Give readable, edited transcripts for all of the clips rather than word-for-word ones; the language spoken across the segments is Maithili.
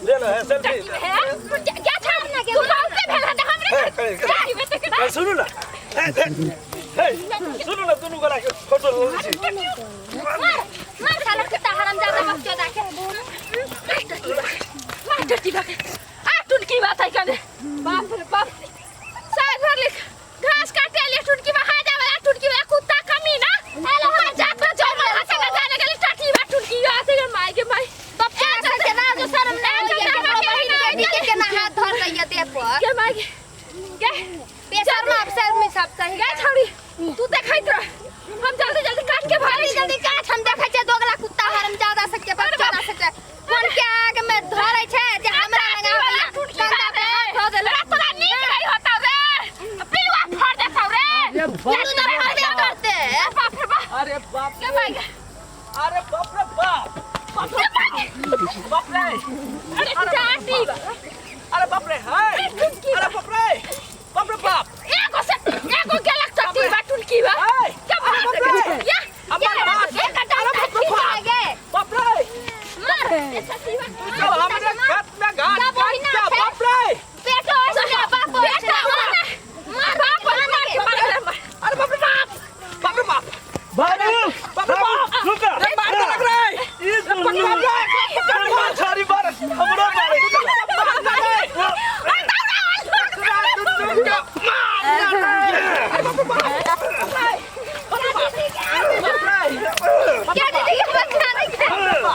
ले ले है सेल्फी है क्या छाम ना के तू बहुते भेल है त हमरे हे, करे, करे। जाहि में त हे, सुनू न हे, हे, हे, सुनू न दुनू गोरा के फोटो लै छी मार मार साला कुत्ता हरामजादा बकचोदा के मार टटी बा मार टटी बा आ टुनकी बात है कने बाप रे बाप साल भर ले घास काटे ले टुनकी बा खा जावे टुनकी बा कुत्ता कमीना हेलो हम जात में जय मल हसे ना जाने गेली टटी बा टुनकी बा से माई के माई तब क्या के ना जो शर्म ना होइए केकरो बहिन बेटी के केना हाथ धर लइया देह पर के माई के के बेशर्म अफसर में सब सही गे छौड़ी तू देखैत रह हम जल्दी जल्दी काट के भागै जल्दी जल्दी काट हम देखै छियै दोगला कुत्ता हरामजादा सबके बच्चा सबके कोन के आग में धरै छै जे हमरा लग आबैया कंधा पे हाथ धऽ देलक तोरा नीक नहीं होता रे पिलुआ फाड़ देता रे तू तो फरबे करते बाप रे बाप अरे बाप के भाई अरे बाप रे बाप बाप रे अरे चाटी अरे बाप रे हाय अरे बाप रे बाप रे बाप एगो से एगो गेलक चटी बा टुनकी बा हाय के अरे बाप रे या अम्मा बाप एक अरे बाप रे बाप गे बाप रे मार तो हमरे खेत में घास जा काट बहिना के छै। बाप रे पेटो ऐसने बाप बेटा मार बाप मार के मार मार अरे बाप रे बाप बाप रे बाप बाबू बाप रे बाप रुक अरे मार देलक रे ई दुनू दुनू छाड़ी बार हमरो मारे क्या दीदी के बच्चा नहीं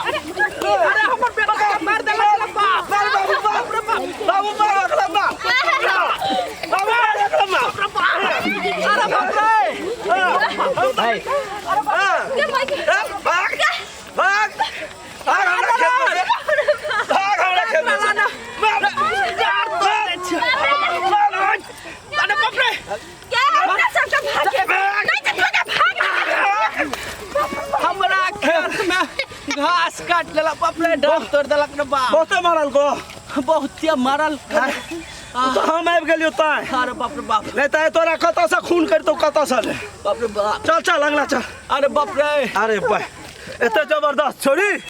अरे हमर बेटा के मार देलक रे बाप मार बाबू बाप रे बाप बाबू मार अगला मार बाबू मार अगला मार अरे बाप रे भाई भाग भाग भाग हमरा खेत में से भाग हमरा खेत में से मार मार मार मार अरे बाप रे क्या हमरा सब के भागे नहीं तो तोरा भाग हमरा खेत में घास काट लेलक बाप रे डाल तोड़ देलक रे बाप बहुते मारल को बहुते मारल तो हम आबि गेलियो ताय अरे बाप रे बाप नहीं तऽ तोरा कतऽसँ खून करितौ कतऽसँ ने बाप रे बाप चल चल अङ्गना चल अरे बाप रे अरे भाई एते जबरदस्त छोड़ी।